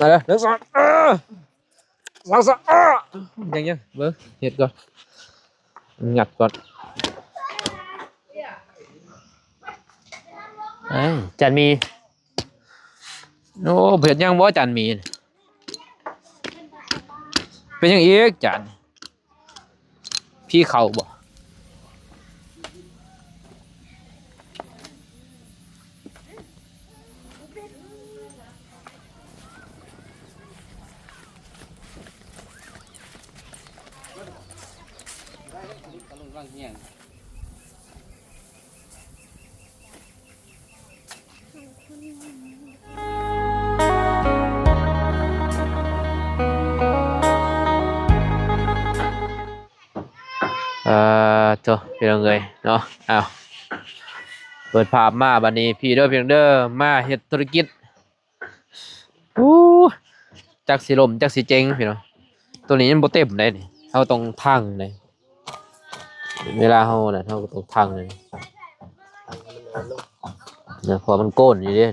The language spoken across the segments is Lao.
ມາເດີ ໜຶ່ງ ສອງ ເອີ ສອງ ສາມ ເອີ ຍັງໆ ເບິ່ງ ເຮັດກ່ອນ ງັດກ່ອນ ເອີ ຈານໝີ່ ໂອ້ ເຮັດຍັງບໍ່ ຈານໝີ່ ເປັນຫຍັງອີກ ຈານ ຜີເຂົ້າບໍ່? ເອີ ໂທ້ ພີ່ນ້ອງເອີຍເນາະ ອ້າວ ເປີດພາບມາບັດນີ້ ພີ່ເດີ ພີ່ນ້ອງເດີ ມາເຮັດທຸລະກິດ ອູ້ ຈັກຊິລົ້ມຈັກຊິເຈັງ ພີ່ນ້ອງ ໂຕນີ້ຍັງບໍ່ເຕັມໃດນີ້ ເຮົາຕ້ອງຖັງໃດ ເວລາເຮົານັ້ນ ເຮົາກໍຕ້ອງຖັງໃດ ເນາະ ເພາະມັນໂກນຢູ່ເດ້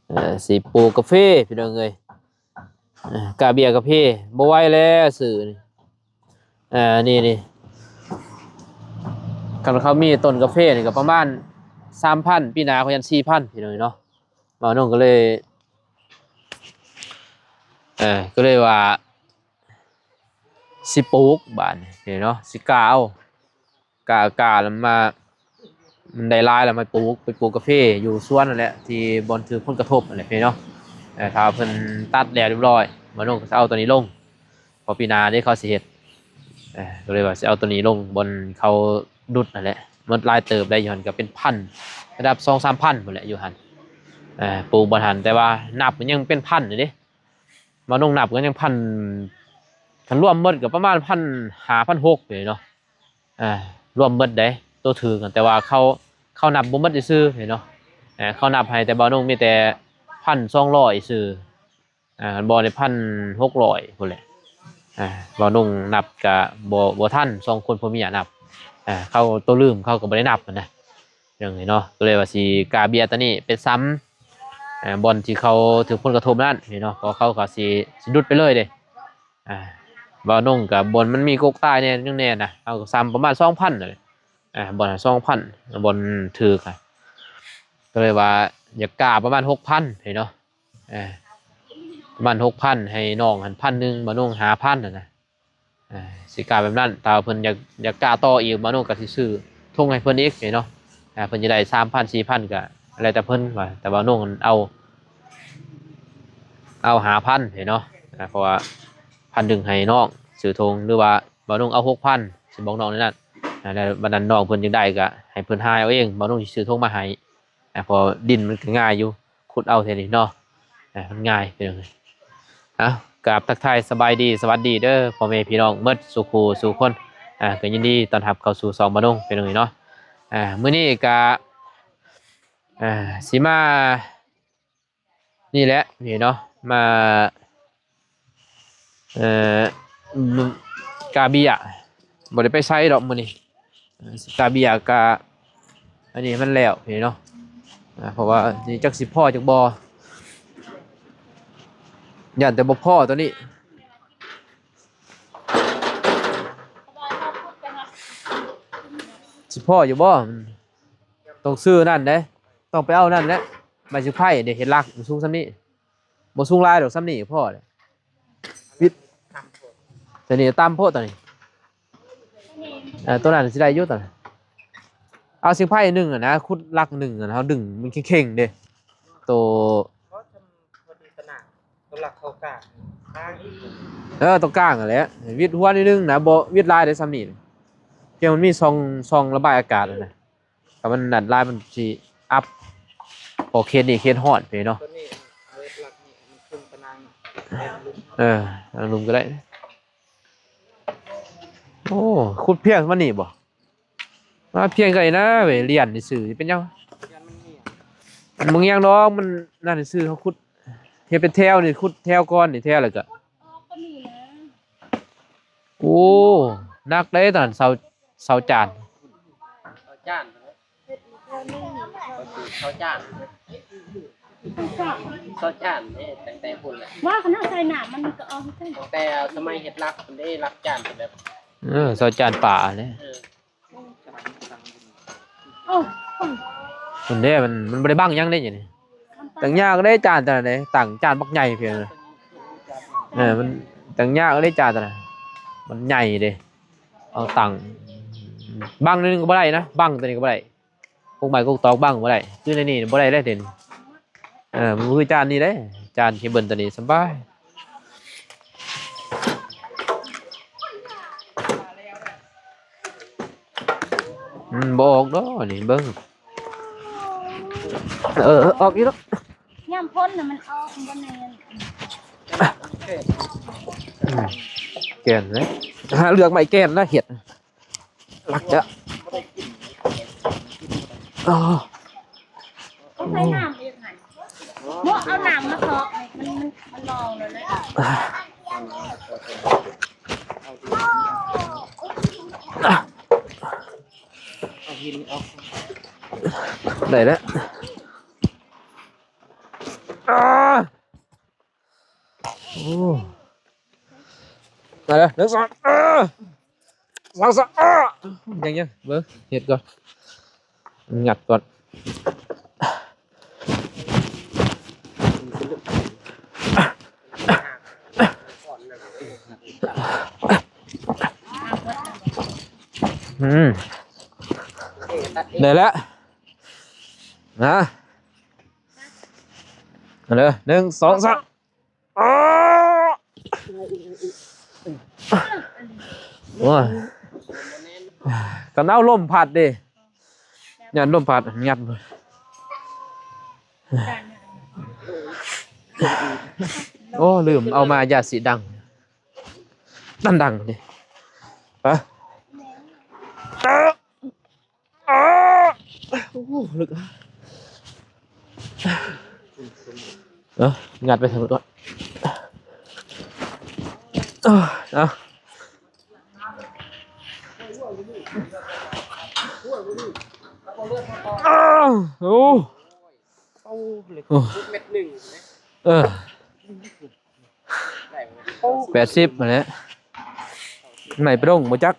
ເອີ ຊິປູກກາເຟ ພີ່ນ້ອງເອີຍ ເອີ ກາເບຍກາເຟ ບໍ່ໄຫວແລ້ວຊື່ນີ້ ເອີ ນີ້ໆ ຄັນເຂົາມີຕົ້ນກາເຟນີ້ກໍປະມານສາມພັນ ປີໜ້າກໍຍັນສີ່ພັນ ພີ່ນ້ອງເນາະ ບ່າວນົງກໍເລີຍ ເອີ ກໍເລີຍວ່າຊິປູກບາດນີ້ເນາະ ຊິກາເອົາ ກາ ກາແລ້ວມາ ມັນໄດ້ຫຼາຍແລ້ວມາປູກ ໄປປູກກາເຟຢູ່ສວນນັ້ນແຫຼະ ທີ່ບ່ອນຖືກຜົນກະທົບນັ້ນແຫຼະເນາະ ເອີ ຖ້າເພິ່ນຕັດແລ້ວຮຽບຮ້ອຍ ບ່າວນົງກໍຈະເອົາໂຕນີ້ລົງ ເພາະປີໜ້າເດ້ເຂົາຊິເຮັດ ເອີ ກໍເລີຍວ່າຊິເອົາໂຕນີ້ລົງບ່ອນເຂົາດຸດນັ້ນແຫຼະ ໝົດຫຼາຍເຕີບໄດ໋ ຢູ່ຫັ້ນກໍເປັນພັນ ລະດັບສອງສາມພັນພຸ້ນແຫຼະຢູ່ຫັ້ນ ເອີ ປູກບ່ອນຫັ້ນ ແຕ່ວ່ານັບກໍຍັງເປັນພັນຢູ່ເດ້ ບ່າວນົງນັບກໍຍັງພັນ ຄັນລວມໝົດກໍປະມານພັນຫ້າ ພັນຫົກນີ້ເນາະ ອ່າ ລວມເບິດເດ້ ໂຕຖືກ ແຕ່ວ່າເຂົາ ເຂົານັບບໍ່ໝົດຊື່ໆເນາະ ເຂົານັບໃຫ້ແຕ່ບ່າວນົງມີແຕ່ພັນສອງຮ້ອຍຊື່ ອ່າ ບໍ່ໄດ້ພັນຫົກຮ້ອຍພຸ້ນແຫຼະ ອ່າ ບ່າວນົງນັບກະບໍ່ ບໍ່ທັນ ສອງຄົນຜົວເມຍນັບ ອ່າ ເຂົາໂຕລືມ ເຂົາກໍບໍ່ໄດ້ນັບຫັ້ນນະ ຈັ່ງຊີ້ເນາະ ກໍເລີຍວ່າຊິກາເບຍໂຕນີ້ໄປຊຳ ອ່າ ບ່ອນທີ່ເຂົາຖືກຜົນກະທົບນັ້ນເນາະ ເພາະເຂົາກໍຊິ ຊິດຸດໄປເລີຍເດ້ ອ່າ ບ່າວນົງກໍບ່ອນມັນມີກົກຕາຍແດ່ຫຍັງແດ່ນະ ເຮົາກໍຊຳປະມານສອງພັນນັ້ນແຫຼະ ອ່າ ບ່ອນສອງພັນ ບ່ອນຖືກ ກໍເລີຍວ່າຢາກກາປະມານຫົກພັນເນາະ ອ່າ ປະມານຫົກພັນ ໃຫ້ນ້ອງຫັ້ນພັນໜຶ່ງ ບ່າວນົງຫ້າພັນຫັ້ນນະ ອ່າ ຊິກາແບບນັ້ນ ຖ້າວ່າເພິ່ນຢາກ ຢາກກາຕໍ່ອີກ ບ່າວນົງກໍຊິຊື້ຖົງໃຫ້ເພິ່ນອີກເນາະ ອ່າ ເພິ່ນຈະໄດ້ສາມພັນ ສີ່ພັນ ກໍແລ້ວແຕ່ເພິ່ນວ່າ ແຕ່ບ່າວນົງເອົາ ເອົາຫ້າພັນເນາະ ອ່າ ເພາະວ່າພັນໜຶ່ງໃຫ້ນ້ອງຊື້ຖົງ ຫຼືວ່າບ່າວນົງເອົາຫົກພັນ ຊິບອກນ້ອງແນວນັ້ນ ອ່າ ແລ້ວບັດນັ້ນນ້ອງເພິ່ນຢາກໄດ້ກໍໃຫ້ເພິ່ນຫາເອົາເອງ ບ່າວນົງຊິຊື້ຖົງມາໃຫ້ ອ່າ ເພາະດິນມັນກໍງ່າຍຢູ່ ຂຸດເອົາແຖວນີ້ເນາະ ອ່າ ມັນງ່າຍ ພີ່ນ້ອງເອີຍ ເອົາ ກາບທັກທາຍສະບາຍດີ ສະຫວັດດີເດີ ພໍ່ແມ່ພີ່ນ້ອງໝົດສູ່ຄູ່ສູ່ຄົນ ອ່າ ກໍຍິນດີຕ້ອນຮັບເຂົ້າສູ່ຊ່ອງບ່າວນົງ ພີ່ນ້ອງເອີຍເນາະ ອ່າ ມື້ນີ້ກໍ ອ່າ ຊິມາ ນີ້ແຫຼະ ນີ້ເນາະ ມາ ເອີ ກາເບຍ ບໍ່ໄດ້ໄປໃສດອກມື້ນີ້ ກາເບຍກະ ອັນນີ້ມັນແລ້ວນີ້ເນາະ ອ່າ ເພາະວ່ານີ້ຈັກຊິພໍຈັກບໍ່ ຢ້ານແຕ່ບໍ່ພໍໂຕນີ້ ຊິພໍຢູ່ບໍ່ ຕ້ອງຊື້ນັ້ນເດ້ ຕ້ອງໄປເອົານັ້ນແຫຼະ ໄມ້ຊິງໄພເດ້ ເຮັດຫຼັກມັນສູງສ່ຳນີ້ ບໍ່ສູງຫຼາຍດອກ ສ່ຳນີ້ພໍແຫຼະ ວິດ ໂຕນີ້ຕ່ຳໂພດ ໂຕນີ້ ເອີ ໂຕນັ້ນຊິໄດ້ຢູ່ ໂຕນັ້ນ ເອົາຊິງໄພໜຶ່ງຫັ້ນນະ ຂຸດຫຼັກໜຶ່ງຫັ້ນ ເຮົາດຶງມັນເຄັ່ງໆເດ້ ໂຕ ໂຕຫຼັກເຂົ້າກາງ ເອີ ໂຕກາງຫັ້ນແຫຼະ ວິດຫົວໜ້ອຍໜຶ່ງນະ ບໍ່ວິດຫຼາຍເດ້ ສ່ຳນີ້ ພຽງມັນມີຊ່ອງ ຊ່ອງລະບາຍອາກາດຫັ້ນນະ ຖ້າມັນນັ້ນຫຼາຍມັນຊິອັບ ເພາະເຂດນີ້ເຂດຮ້ອນເດ້ເນາະ ໂຕນີ້ເອົາຫຼັກນີ້ມັນຂຶ້ນປະນາງ ເອີ ເອົາລຸ່ມກໍໄດ້ ໂອ້ ຂຸດພຽງປານນີ້ບໍ່? ມາພຽງໄກນະເວີຍ ລຽນຊື່ໆ ເປັນຫຍັງ? ມັນບໍ່ຫຍັງດອກ ມັນນັ້ນຊື່ໆ ເຮົາຂຸດ ເຮັດເປັນແຖວນີ້ ຂຸດແຖວກ່ອນນີ້ ແຖວແລ້ວກະ ໂອ້ ໜັກເດ້ຕອນນັ້ນ ເສົາ ເສົາຈານ ເສົາຈານ ເສົາຈານ ຊອດຈານເດ້ ຕັ້ງແຕ່ພຸ້ນແຫຼະ. ວ່າຄັນເຮົາໃສ່ນ້ຳມັນກໍອອກຄືກັນ. ຕັ້ງແຕ່ສະໄໝເຮັດຫຼັກພຸ້ນເດ້ ຫຼັກຈານເປັນແບບ ເອີ ຊອດຈານປາເດ້. ເອີ ໂອ້ ພຸ້ນເດ້ ມັນ ມັນບໍ່ໄດ້ບັງຫຍັງເດ້ ຢູ່ນີ້. ຕັ້ງຍາກເດ້ ຈານແຕ່ລະເດ້ ຕັ້ງຈານບັກໃຫຍ່ເພິ່ນ. ເອີ ມັນຕັ້ງຍາກເດ້ ຈານແຕ່ລະ ມັນໃຫຍ່ເດ້. ເອົາຕັ້ງ ບັງໜ້ອຍໜຶ່ງກໍບໍ່ໄດ້ນະ ບັງຕົວນີ້ກໍບໍ່ໄດ້. ກົກໄມ້ກົກຕອກບັງບໍ່ໄດ້ ຄືໃນນີ້ບໍ່ໄດ້ເດ້ເດ. ເອີ ມັນບໍ່ຄືຈານນີ້ເດ້ ຈານເຄເບິນຕົວນີ້ສະບາຍ. ອືມ ບໍ່ອອກດອກນີ້ ເບິ່ງ. ເອີ ອອກຢູ່ດອກ. ຍາມຝົນນະມັນອອກ ມັນບໍ່ແໜ້ນ. ອືມ ແກ່ນເດ້ ຫາເລືອກໄມ້ແກ່ນນະເຮັດ. ຫຼັກຈະ ອໍ ຕ້ອງໃສ່ນ້ຳອີກຫັ້ນ. ເນາະ ເອົານ້ຳມາຊອກໃຫ້ມັນ ມັນ ມັນລອງແລ້ວນະ. ເອົາຫີນອອກ ໄດ້ແລ້ວ. ອາ ໂອ້ ມາເດີ ໜຶ່ງ ສອງ ເອີ ສອງ ສາມ ເອີ ຍັງໆ ເບິ່ງ ເຮັດກ່ອນ ງັດກ່ອນ. ອືມ ໄດ້ແລ້ວ ນະ. ເອົາເດີ ໜຶ່ງ ສອງ ສາມ ໂອ້ຍ ກັນເອົາລົມພັດເດ້ ຢ້ານລົມພັດ ຫຍັດ. ໂອ້ ລືມເອົາມາຢາສີດັງ ດັງໆ ເດ້ ໄປ. ອ້າ ໂອ້ ເລິກ ເອົາ ຫຍັດໄປທາງນັ້ນກ່ອນ. ເອົາ ເອົາ ໂອ້ ເອົາ ເອີ. ແປດສິບຫັ້ນແຫຼະ ໄມ້ປະດົງບໍ່ຈັກ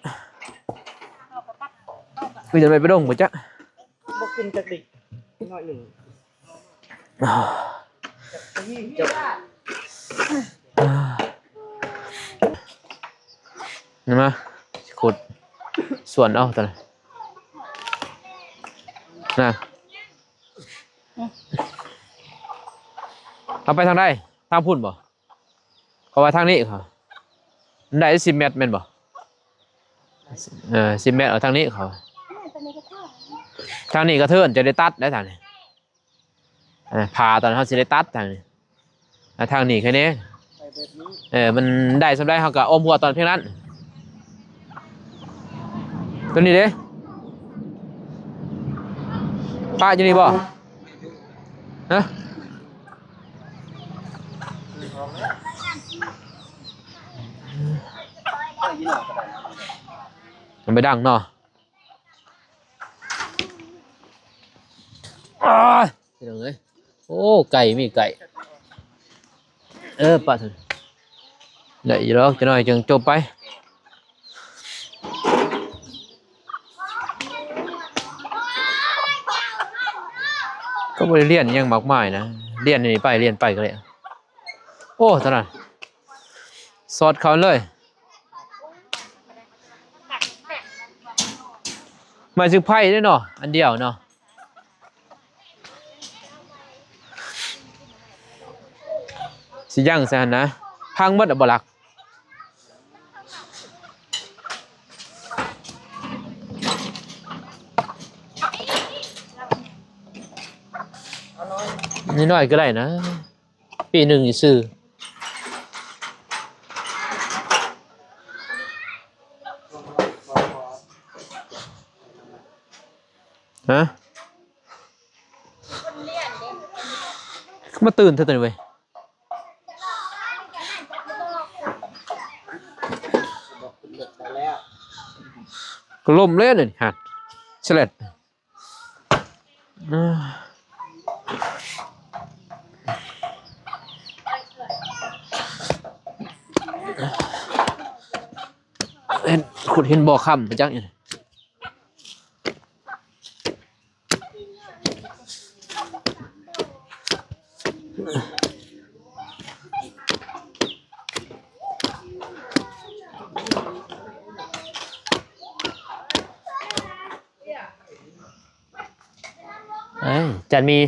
ຄືຈະໄມ້ປະດົງບໍ່ຈັກ ບໍ່ຂຶ້ນຈັກດິ ໜ້ອຍໜຶ່ງ. ນີ້ມາ ຂຸດສວນເອົາຕອນນີ້ນະ ເອົາໄປທາງໃດ ທາງພຸ້ນບໍ່? ເພາະວ່າທາງນີ້ເຂົາ ໄດ້ສິບແມັດແມ່ນບໍ່? ເອີ ສິບແມັດ ເອົາທາງນີ້ເຂົາ ທາງນີ້ກະເທີນ ຈະໄດ້ຕັດໄດ້ທາງນີ້ ເອີ ຜ່າຕອນເຮົາຊິໄດ້ຕັດທາງນີ້ ແລະທາງນີ້ແຄ່ນີ້ ເອີ ມັນໄດ້ສ່ຳໃດເຮົາກະອ້ອມຫົວຕອນພຽງນັ້ນ. ຕົວນີ້ເດ້ ປະຢູ່ນີ້ບໍ່? ຮະ? ມັນໄປດັງເນາະ. ອ້າຍ ພີ່ນ້ອງເອີຍ ໂອ້ ໄກ່ ມີໄກ່ ເອີ ປະ ໄດ້ຢູ່ດອກ ຈັກໜ້ອຍຈຶ່ງຈົບໄປ. ກໍບໍ່ໄດ້ລຽນຫຍັງມາກມາຍນະ ລຽນນີ້ໄປ ລຽນໄປກໍໄດ້. ໂອ້ ຕອນນັ້ນ ຊອດເຂົ້າເລີຍ. ໄມ້ຊຶກໄຜ່ເດ້ເນາະ ອັນດຽວເນາະ ຊິຍັງໃສ່ຫັ້ນນະ ພັງໝົດແລ້ວບໍ່ຫຼັກ. ນ້ອຍໆ ກໍໄດ້ນະ. ປີໜຶ່ງຊື່ໆ ຮະ ຄືມາຕື່ນແທ້ຕົວນີ້ເວີຍ. ກໍລົ້ມແລ້ວນີ້ ຫັ້ນ ສະແລັດ. ເອີ ພຸດເຫັນບໍ່ຄຳໄປຈັກ. ເອີຍ ຈານໝີ່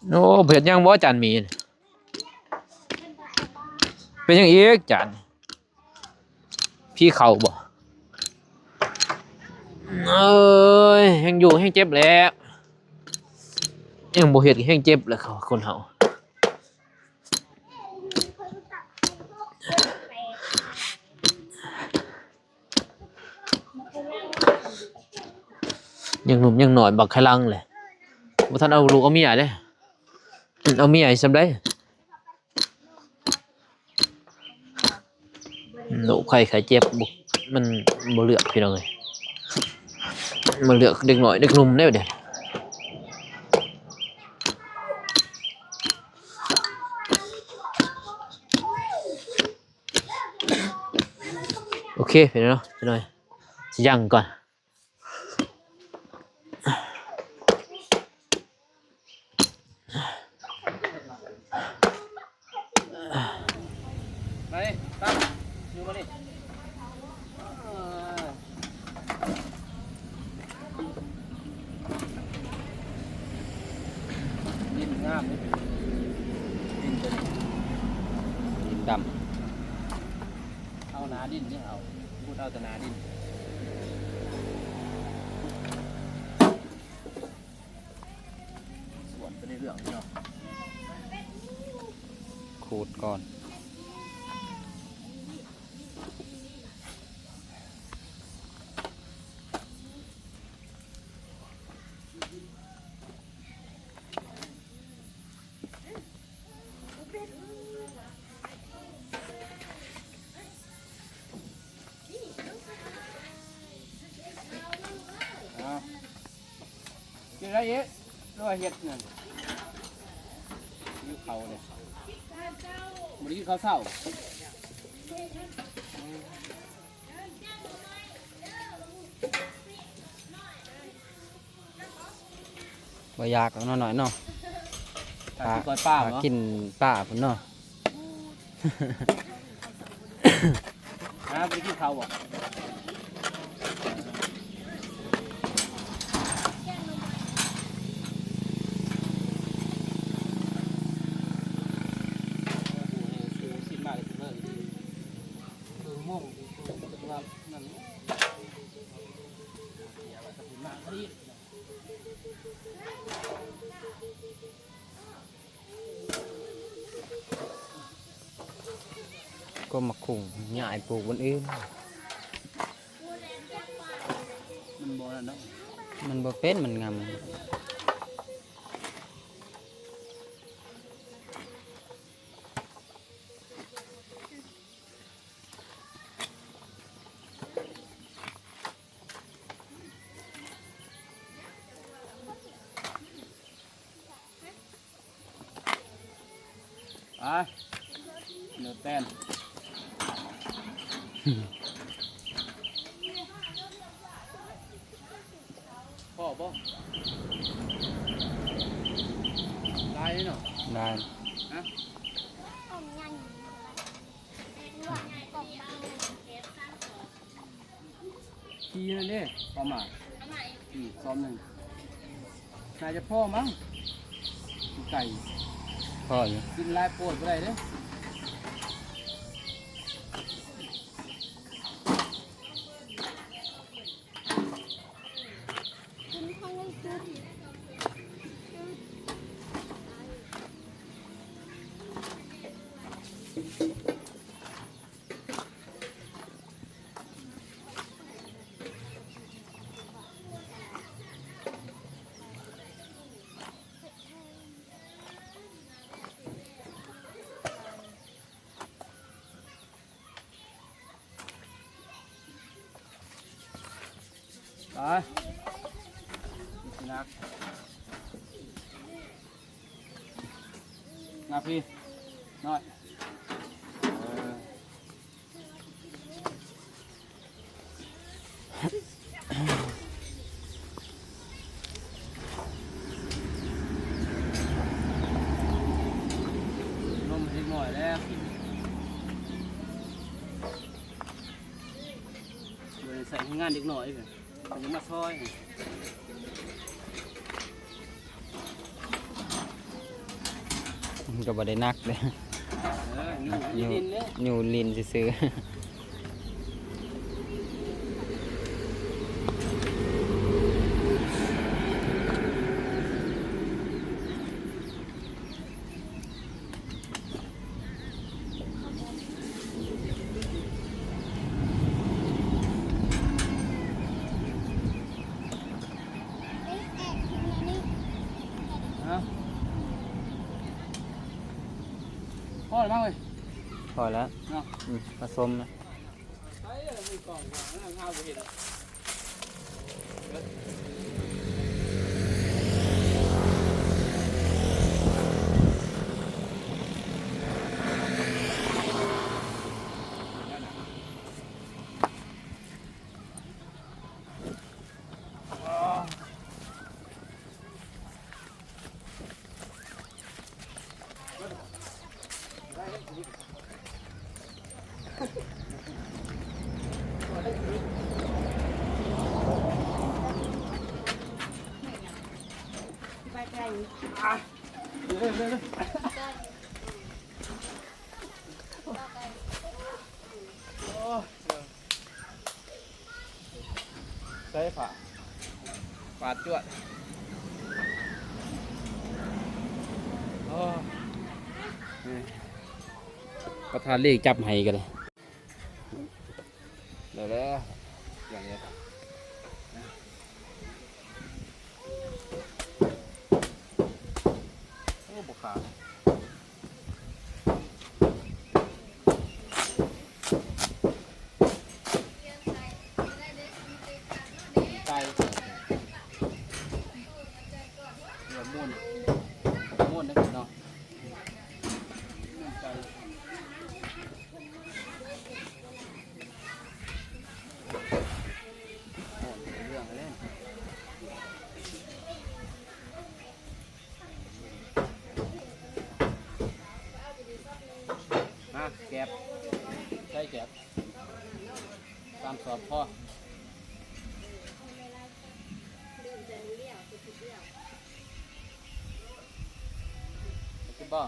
ໂອ້ ເຮັດຫຍັງບໍ່ ຈານໝີ່ ເປັນຫຍັງອີກ ຈານ ຜີເຂົ້າບໍ່? ເອີຍ ແຮ່ງຢູ່ແຮ່ງເຈັບແຫຼະ ຍັງບໍ່ເຮັດແຮ່ງເຈັບແຫຼະ ຄົນເຮົາ. ຍັງໜຸ່ມຍັງນ້ອຍ ບັກໄຂ່ຫຼັງແຫຼະ ບໍ່ທັນເອົາລູກເອົາເມຍເດ້ ເອົາເມຍໃຫ້ສ່ຳໃດ. ໂລກໄຂ້ໄຂ້ເຈັບ ບໍ່ ມັນບໍ່ເລືອກ ພີ່ນ້ອງເອີຍ ມັນເລືອກເດັກນ້ອຍເດັກໜຸ່ມແນວໃດ. ໂອເຄ ພີ່ນ້ອງເນາະ ຈັກໜ້ອຍຊິຍັງກ່ອນ. ມານີ້ ຕັ້ງ ຢູ່ມານີ້ ດິນງາມເດ້ ດິນໂຕນີ້ ດິນດຳ ເອົາໜ້າດິນນີ້ ເອົາ ຂຸດເອົາແຕ່ໜ້າດິນ. ສວນໄປເລື້ອຍໆ ເນາະ ຂູດກ່ອນ. ກິນໄດ້ອີກ ຫຼືວ່າເຮັດນັ້ນ ຫິວເຂົ້າເດ້ ບໍ່ໄດ້ກິນເຂົ້າເຊົ້າ. ບໍ່ຢາກເນາະ ນ້ອຍເນາະ ປາ ປາກິນປາພຸ້ນເນາະ. ຫາບໍ່ໄດ້ກິນເຂົ້າບໍ່? ກໍໝາກຫຸ່ງຍ້າຍປູກບ່ອນອື່ນ ມັນບໍ່ນັ້ນດອກ ມັນບໍ່ເປັນ ມັນງຳ. ໄປ ເນີແຕນ ພໍບໍ່? ຫຼາຍເນາະ ຫຼາຍ ຮະ? ທີ່ນັ້ນເດ້ ປະມານ ອືມ ຊອມໜຶ່ງ ໜ້າຈະພໍມັ້ງ ໄກ່ ພໍຢູ່ ກິນຫຼາຍໂພດບໍ່ໄດ້ເດ້. ໄປ ນັກ ນັກພີ້ ນ້ອຍ ເອີ. ໃຊ້ແຮງງານເດັກນ້ອຍເດ້ ເພິ່ນຈະມາຊ່ອຍ. ມັນກໍບໍ່ໄດ້ໜັກເດ້ ເອີ ຍູ້ຫຼິ້ນເດ້ ຍູ້ຫຼິ້ນຊື່ໆ. ຮະ ພໍແລ້ວເວີຍ ພໍແລ້ວເນາະ ອືມ ມາຊົມນະ. ໃສ່ຜ້າ ປາດຈວດ. ໂອ້ ນີ້ ປະທານເລກຈັບໃຫ້ກໍໄດ້ ໄດ້ແລ້ວ ຢ່າງນີ້. ໂອ້ ບໍ່ຂາດ. ໄກ່ ເຫຼືອມ້ວນ ມ້ວນເດ້ເນາະ ມ້ວນໄກ່. ໂອ້ ເລື່ອງເລີຍ. ມາແກບ ໃສ່ແກບ ສາມສອບພໍ. ໂອເຄບໍ່?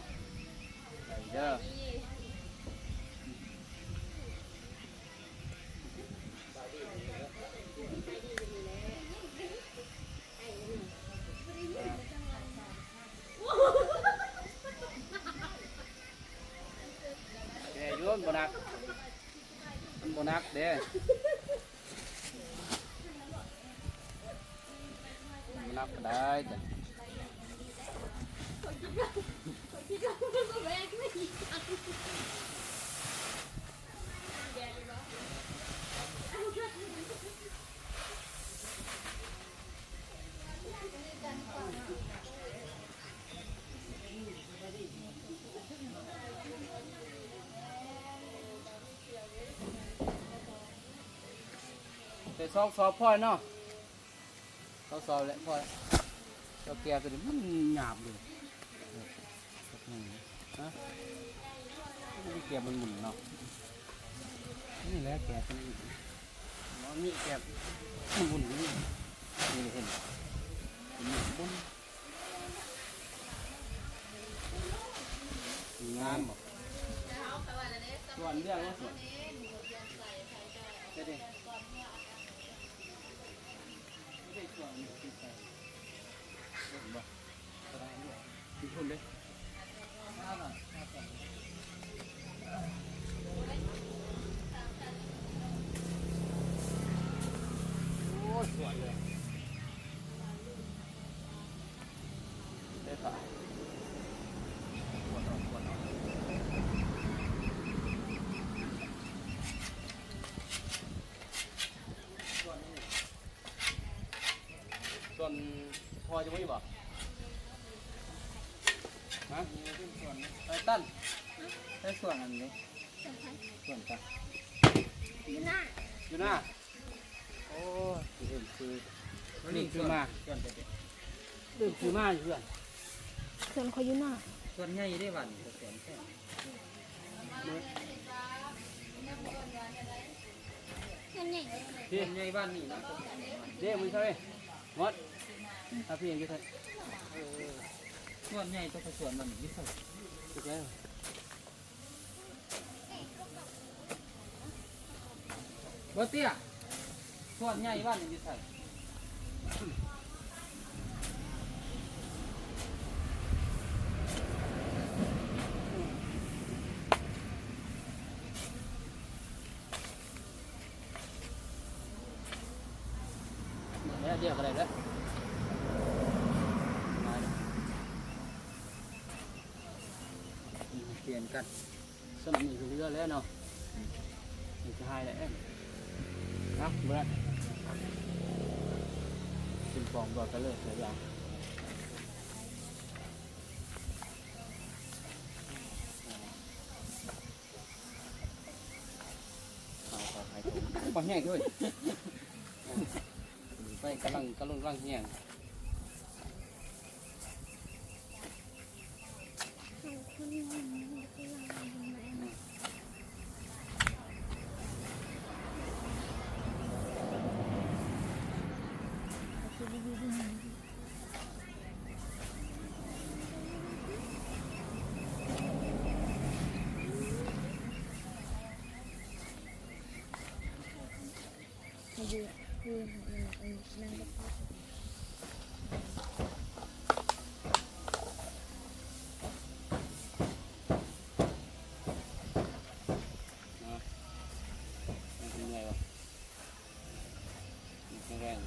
ໄດ້ເດີ. ແກ່ຢູ່ ມັນບໍ່ໜັກ ມັນບໍ່ໜັກເດ້ ບໍ່ໜັກປານໃດ. ແຕ່ສອງສອບພໍເນາະ. ເອົາຊອຍແຫຼະ ພໍແລ້ວ. ເອົາແກບຕົວນີ້ມັນຫຍາບເລີຍ. ຮະ? ມັນມີແກບໝຸນໆເນາະ. ນີ້ແຫຼະແກບຕົວນີ້. ບໍ່ມີແກບໝຸນໆ ນີ້ ນີ້ເຫັນບໍ່? ເຫັນໝຸນໆ. ງາມບໍ່? ສ່ວນເລື່ອງວ່າສ່ວນ ເຮັດເດ້. ໂອ້ຍ ສວຍເລີຍ. ສ່ວນພໍ່ຈະບໍ່ຢູ່ບໍ່? ຮະ? ໄປຕັນ ໄປສວນອັນນີ້ ສວນໃຜ? ສວນປະ ຢູ່ນາ ຢູ່ນາ. ໂອ້ຍ ເອີ້ນຊື່ ເອີ້ນຊື່ມາ ເອີ້ນຊື່ມາຢູ່ເຮືອນ. ສວນຂ້ອຍຢູ່ນາ ສວນໃຫຍ່ເດ້ຫວານ ສວນແທ້. ເດ້ ມັນເທົ່າໃດ? ໝົດ ຖ້າພີ່ຍັງຢູ່ໄທ ເອີ ສ່ວນໃຫຍ່ຕົວ ສ່ວນມັນຢູ່ໄທ ບໍ່ເຕ້ຍ ສ່ວນໃຫຍ່ບ້ານນີ້ຢູ່ໃສ? ແລ້ວ ດຽວກໍໄດ້ແລ້ວ ມາ ປ່ຽນກັນ ສ່ຳນີ້ກໍເຫຼືອແລ້ວເນາະ ນີ້ກໍຫາຍແລ້ວ ເອົາ ເບິ່ງ ກິນປອມບໍ່ຕະເລີດເລີຍ ບໍ່ແຫ້ງເລີຍ ໄຟກຳລັງ ກຳລັງແຮງ ເມື່ອຍບໍ່? ແຂງແຮງ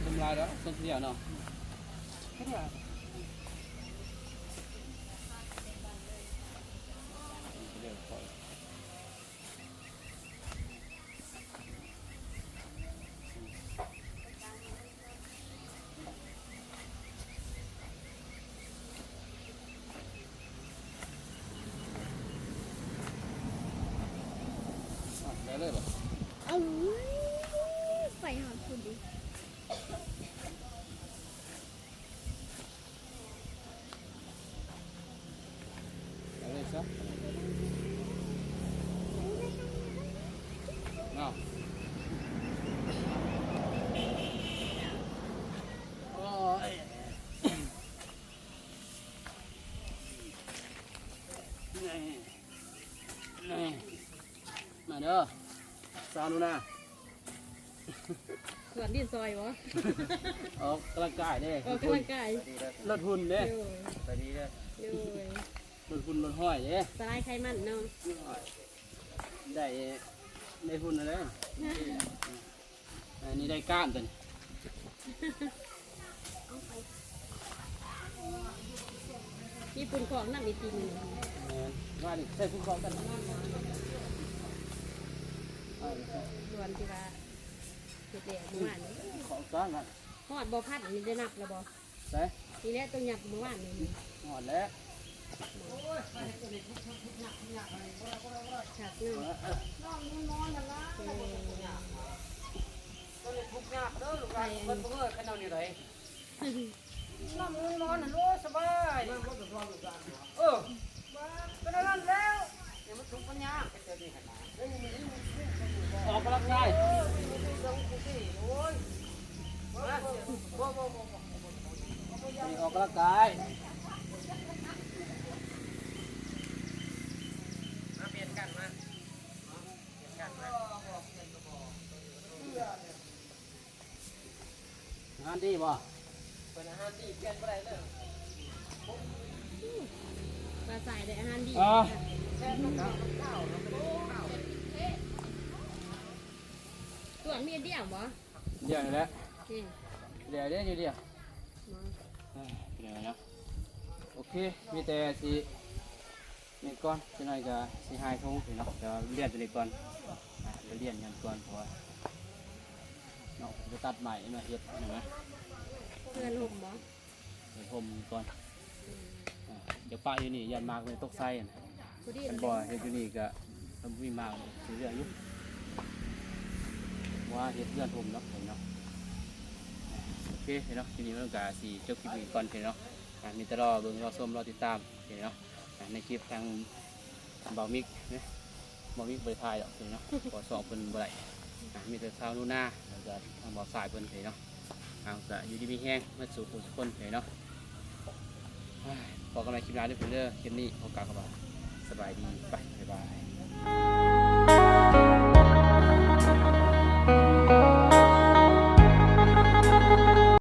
ສົມຫຼາຍແລ້ວ ສົມເສຍເນາະ ໄດ້ເລີຍບໍ່? ເອົາ ໄປຫາພຸ້ນດິ. ເອົາເລີຍຊະ ເນາະ ໂອ້ຍ ນີ້ ນີ້ ມາເດີ ສາວໜູນາ ສວນດິນຊອຍບໍ່? ອອກກຳລັງກາຍເດ້ ອອກກຳລັງກາຍ ລົດຫຸ່ນເດ້ ໂດຍ ສະບາຍດີເດີ ໂດຍ ລົດຫຸ່ນລົດຫ້ອຍເດ້ ສະລາຍໄຂມັນເນາະ ໄດ້ ໄດ້ຫຸ່ນແລ້ວເດ້ ອັນນີ້ໄດ້ກ້າມຕົວນີ້ ມີຝຸ່ນຂອງນຳອີກທີໜຶ່ງ ແມ່ນ ວ່ານີ້ໃສ່ຝຸ່ນຂອງກັນ ເອີ ສ່ວນທີ່ວ່າເຮັດແລ້ວເມື່ອວານນີ້ ຂອງການນະ ຮອດບໍ່ພັນນີ້ ໄດ້ນັບແລ້ວບໍ່? ໃສ? ນີ້ແຫຼະ ຕົວຫຍັບເມື່ອວານນີ້ ຮອດແລ້ວ ຄັກເນາະ ນ້ອງມັນມອນຫັ້ນລະ ເອີ ຕົວນີ້ທຸກຍາກເດີ ລູກຫຼານເພິ່ນບໍ່ເອີຍ ຄັນເອົານີ້ໄດ ນ້ອງມັນມອນຫັ້ນ ໂອ້ ສະບາຍ ເອີ ເປັນອັນນັ້ນແລ້ວ ຢ່າມາທຸກມັນຍາກ ອອກກຳລັງກາຍ ໂອ້ຍ ອອກກຳລັງກາຍ ມາປ່ຽນກັນ ມາປ່ຽນກັນ ມາ ອາຫານດີບໍ່? ເພິ່ນອາຫານດີ ປ່ຽນບໍ່ໄດ້ເລີຍ ປາສາຍໄດ້ອາຫານດີ ອ່າ ສ່ວນມີດຽວບໍ່? ດຽວນີ້ແຫຼະ ອືມ ດຽວເດ້ ດຽວ ດຽວ ອ່າ ດຽວເນາະ ໂອເຄ ມີແຕ່ຊິ ນີ້ກ່ອນ ຈັກໜ້ອຍກໍຊິຫາຍທົ່ງເນາະ ແຕ່ວ່າລຽນຕົວນີ້ກ່ອນ ອ່າ ໄປລຽນມັນກ່ອນ ເພາະວ່າເນາະ ໄປຕັດໄມ້ມາເຮັດຫັ້ນນະ ເພື່ອລົມບໍ່? ເຮັດຮົ່ມກ່ອນ ອືມ ອ່າ ຢ່າປະຢູ່ນີ້ ຢ້ານໝາກມັນຕົກໃສ່ຫັ້ນນະ ຄັນບໍ່ເຮັດຢູ່ນີ້ກໍມັນບໍ່ມີໝາກ ຊິເຫຼືອຢູ່ ວ່າເຮັດເຮືອນຮົ່ມເນາະ ເນາະ ໂອເຄເນາະ ຄລິບນີ້ມັນກໍຊິຈົບຄລິບນີ້ກ່ອນເນາະ. ອ່າ ມີແຕ່ລໍເບິ່ງ ລໍຊົມ ລໍຕິດຕາມເນາະ. ອ່າ ໃນຄລິບທາງບ່າວມິກເນາະ ບ່າວມິກບໍ່ໄດ້ຖ່າຍດອກເນາະ ເພາະວ່າຊ່ອງເພິ່ນບໍ່ໄດ້. ອ່າ ມີແຕ່ສາວໜູນາ ແລ້ວກໍທາງບ່າວຊາຍເພິ່ນເນາະ. ເອົາ ກໍຢູ່ດີມີແຮງໝົດສູ່ຜູ້ທຸກຄົນເນາະ. ພໍ້ກັນໃໝ່ຄລິບໜ້າເດີເພິ່ນເດີ. ຄລິບນີ້ຂໍກ່າວຄຳວ່າສະບາຍດີ ໄປ ບາຍບາຍ.